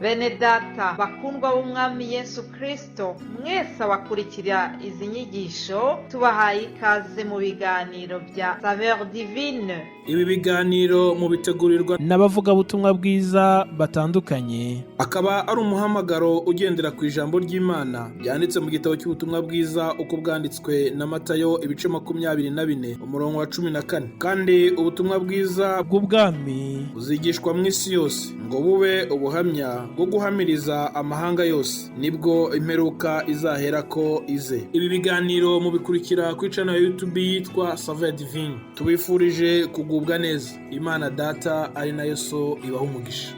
Bene data bakundwa b'Umwami Yesu Kristo, mwese abakurikira izi nyigisho, tubahaye ikaze mu biganiro bya Saveur Divine. Ibi biganiro mubitegurirwa n'abavugabutumwa bwiza batandukanye, akaba ari umuhamagaro ugendera ku ijambo ry'Imana ryanditse mu gitabo cy'ubutumwa bwiza uko bwanditswe na Matayo, ibice 24, umurongo wa 14. Kandi ubutumwa bwiza bw'ubwami buzigishwa mu isi yose ngo bube ubuhamya bwo guhamiriza amahanga yose, nibwo imperuka izaherako ize. Ibi biganiro mubikurikira kuri channel ya YouTube yitwa Saveur Divine. Tubifurije kugubwa neza. Imana Data ari nayo So ibaha umugisha.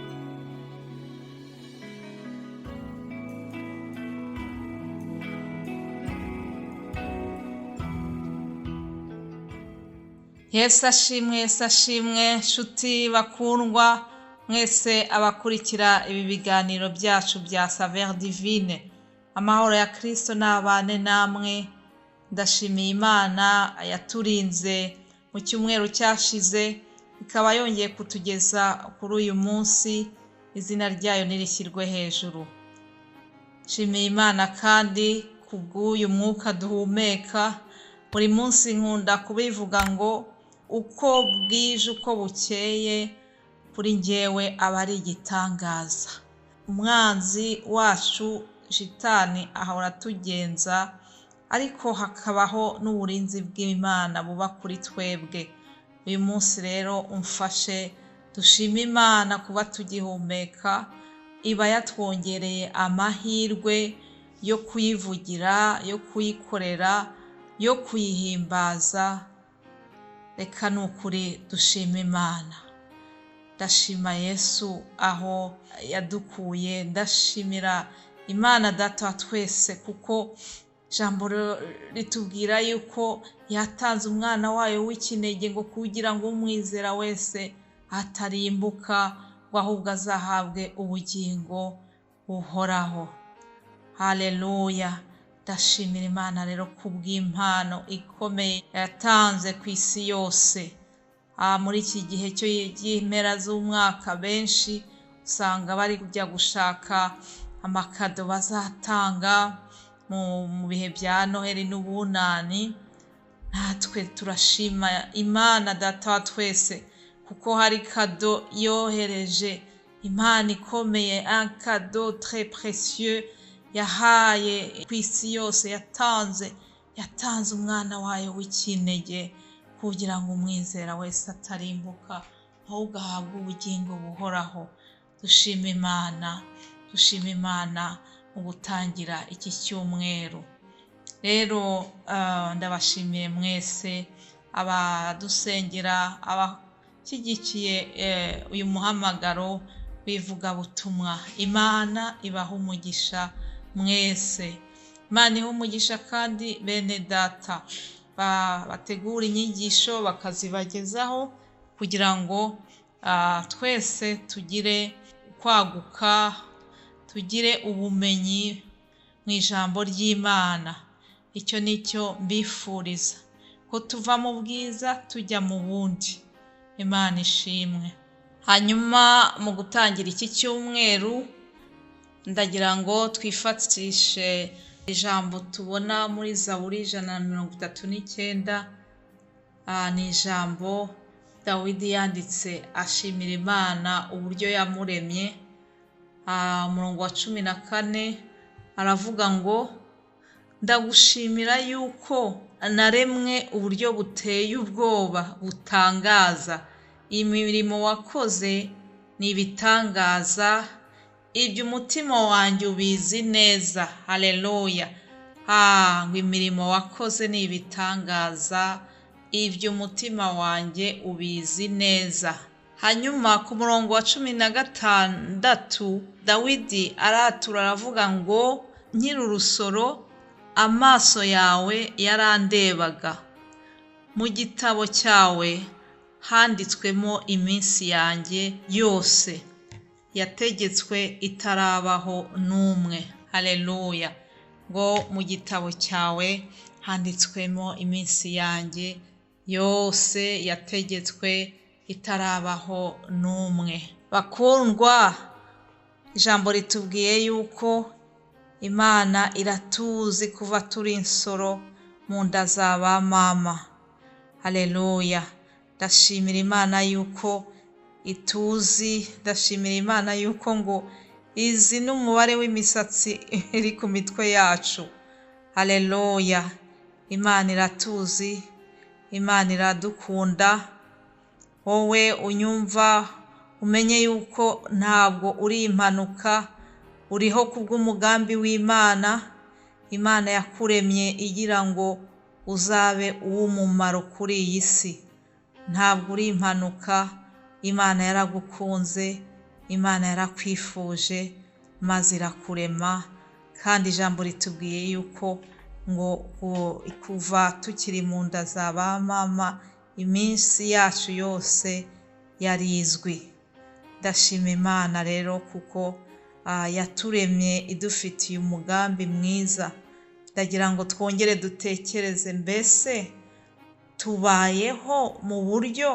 Yesu ashimwe, Yesu ashimwe, nshuti bakundwa mwese abakurikira ibi biganiro byacu bya Saveur Divine. Amahoro ya Kristo n'abane namwe. Ndashimiye Imana yaturinze mu cyumweru cyashize, ikaba yongeye kutugeza kuri uyu munsi, izina ryayo nirishyirwe hejuru. Nshimiye Imana kandi kubw'uyu mwuka duhumeka buri munsi. Nkunda kubivuga ngo uko bwije uko bukeye kuri njyewe aba ari igitangaza. Umwanzi wacu shitani ahora atugenza, ariko hakabaho n'uburinzi bw'Imana buba kuri twebwe. Uyu munsi rero umfashe dushime Imana kuba tugihumeka, iba yatwongereye amahirwe yo kuyivugira, yo kuyikorera, yo kuyihimbaza. Reka ni ukuri dushime Imana. Ndashima Yesu aho yadukuye, ndashimira Imana Data wa twese, kuko ijambo ritubwira yuko yatanze umwana wayo w'ikinege ngo kugira ngo umwizera wese atarimbuka, ngo ahubwo azahabwe ubugingo buhoraho. Haleluya! Ndashimira Imana rero kubw'impano ikomeye yatanze ku isi yose. Muri iki gihe cyo cy'impera z'umwaka, benshi usanga bari kujya gushaka amakado bazatanga mu bihe bya Noheli n'Ubunani. Natwe turashima Imana Data wa twese kuko hari kado yohereje, impano ikomeye, un cadeau très précieux yahaye ku isi yose. Yatanze umwana wayo w'ikinege kugira ngo umwizera wese atarimbuka, ahubwo ahabwe ubugingo buhoraho. Dushima Imana, dushima Imana mu gutangira iki cyumweru. Rero ndabashimiye mwese abadusengera, abashyigikiye uyu muhamagaro w'ivugabutumwa. Imana ibaha umugisha mwese. Imana iha umugisha kandi bene data bategura inyigisho bakazibagezaho kugira ngo twese tugire kwaguka, tugire ubumenyi mu ijambo ry'Imana. Icyo ni cyo mbifuriza, ko tuva mu bwiza tujya mu bundi. Imana ishimwe. Hanyuma mu gutangira iki cyumweru, ndagira ngo twifatishe ijambo tubona muri Zaburi 139. Ni ijambo Dawidi yanditse ashimira Imana uburyo yamuremye. Umurongo wa 14 aravuga ngo: "Ndagushimira yuko naremwe uburyo buteye ubwoba butangaza, imirimo wakoze ni ibitangaza, ibyo umutima wanjye ubizi neza." Haleluya! Ngo imirimo wakoze ni ibitangaza, ibyo umutima wanjye ubizi neza. Hanyuma ku murongo wa 16, Dawidi aratura aravuga ngo: "Nkiri urusoro amaso yawe yarandebaga, mu gitabo cyawe handitswemo iminsi yanjye yose yategetswe itarabaho n'umwe." Haleluya! Ngo mu gitabo cyawe handitswemo iminsi yanjye yose yategetswe itarabaho n'umwe. Bakundwa, Ijambo ritubwiye yuko Imana iratuzi kuva turi insoro mu nda za ba mama. Haleluya! Ndashimira Imana yuko ituzi, ndashimira Imana yuko ngo izi n'umubare w'imisatsi iri ku mitwe yacu. Haleluya! Imana iratuzi, Imana iradukunda. Wowe unyumva umenye yuko ntabwo uri impanuka, uriho kubw'umugambi w'Imana. Imana yakuremye igira ngo uzabe uw'umumaro kuri iyi si. Ntabwo uri impanuka, Imana yaragukunze, Imana yarakwifuje, maze irakurema. Kandi ijambo ritubwiye yuko ngo kuva tukiri mu nda za ba mama, iminsi yacu yose yari izwi. Ndashima Imana rero kuko yaturemye idufitiye umugambi mwiza. Ndagira ngo twongere dutekereze, mbese tubayeho mu buryo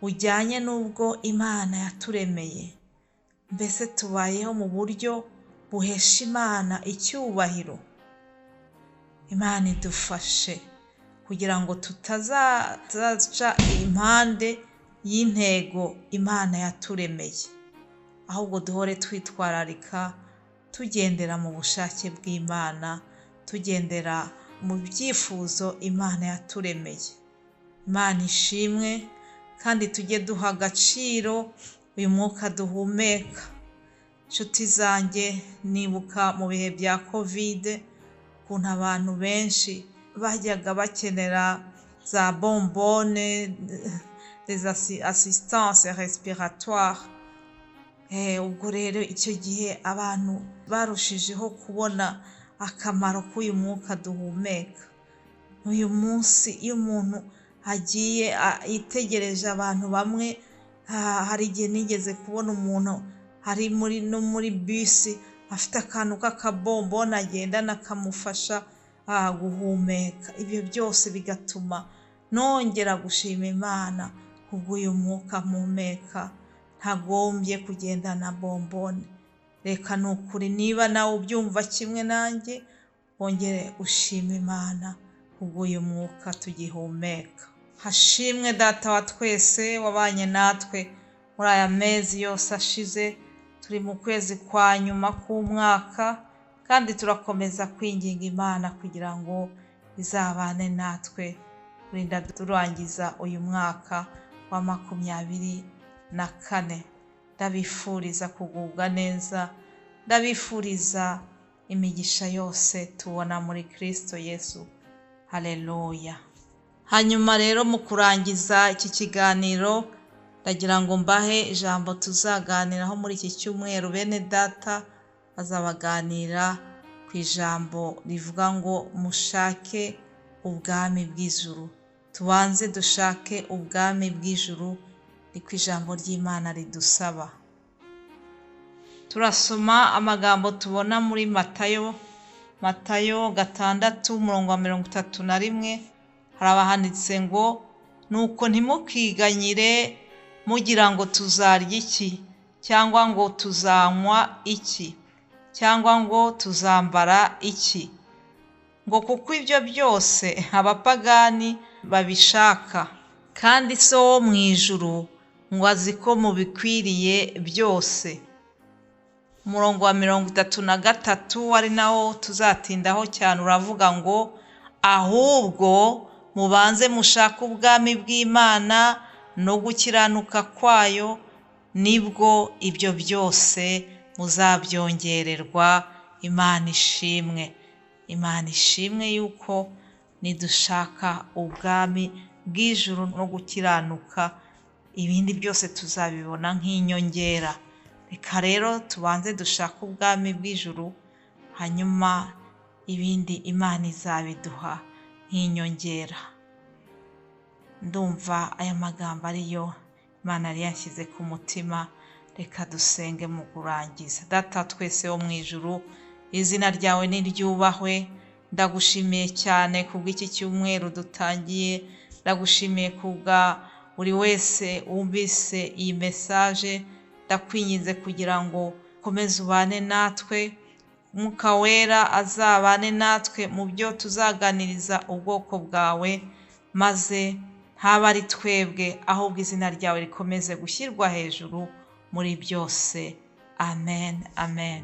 bujyanye n'ubwo Imana yaturemeye? Mbese tubayeho mu buryo buhesha Imana icyubahiro? Imana idufashe kugira ngo tutazaca impande y'intego Imana yaturemeye, ahubwo duhore twitwararika, tugendera mu bushake bw'Imana, tugendera mu byifuzo Imana yaturemeye. Imana ishimwe, kandi tujye duha agaciro uyu mwuka duhumeka. Inshuti zanjye, nibuka mu bihe bya Kovide ukuntu abantu benshi bajyaga bakenera za bombone, des assistance respiratoire. Ubwo rero icyo gihe abantu barushijeho kubona akamaro k'uyu mwuka duhumeka. Uyu munsi iyo umuntu agiye yitegereje abantu bamwe, hari igihe nigeze kubona umuntu ari muri no muri bisi afite akantu k'akabombone agendana kamufasha guhumeka. Ibyo byose bigatuma nongera gushima Imana kubw'uyu mwuka mpumeka, ntagombye kugendana bombone. Reka ni ukuri, niba nawe ubyumva kimwe nanjye, wongere ushima Imana kubw'uyu mwuka tugihumeka. Hashimwe Data wa twese wabanye natwe muri aya mezi yose ashize. Turi mu kwezi kwa nyuma k'umwaka, kandi turakomeza kwinginga Imana kugira ngo izabane natwe kurinda turangiza uyu mwaka wa 24. Ndabifuriza kugubwa neza, ndabifuriza imigisha yose tubona muri Kristo Yesu. Haleluya! Hanyuma rero mu kurangiza iki kiganiro, ndagira ngo mbahe ijambo tuzaganiraho muri iki cyumweru. Bene Data bazabaganira ku ijambo rivuga ngo mushake ubwami bw'ijuru. Tubanze dushake ubwami bw'ijuru, niko ijambo ry'Imana ridusaba. Turasoma amagambo tubona muri Matayo, Matayo 6 umurongo wa 31. Hari abahanditse ngo nuko ntimukiganyire mugira ngo tuzarya iki, cyangwa ngo tuzanywa iki, cyangwa ngo tuzambara iki, ngo kuko ibyo byose abapagani babishaka, kandi So wo mu ijuru ngo azi ko mubikwiriye byose. Umurongo wa 33 ari nawo tuzatindaho cyane, uravuga ngo ahubwo mubanze mushake ubwami bw'Imana no gukiranuka kwayo, nibwo ibyo byose muzabyongererwa. Imana ishimwe. Imana ishimwe yuko nidushaka ubwami bw'ijuru no gukiranuka, ibindi byose tuzabibona nk'inyongera. Reka rero tubanze dushake ubwami bw'ijuru, hanyuma ibindi Imana izabiduha nk'inyongera. Ndumva aya magambo ariyo Imana yari yashyize ku mutima. Reka dusenge mu kurangiza. Data twese wo mu ijuru, izina ryawe niryubahwe. Ndagushimiye cyane kubw'iki cyumweru dutangiye, ndagushimiye kubwa buri wese wumvise iyi mesaje, Ndakwinginze kugira ngo ukomeze ubane natwe, Umwuka Wera azabane natwe mu byo tuzaganiriza ubwoko bwawe, maze ntaba ari twebwe, ahubwo izina ryawe rikomeze gushyirwa hejuru muri byose. Amen, amen.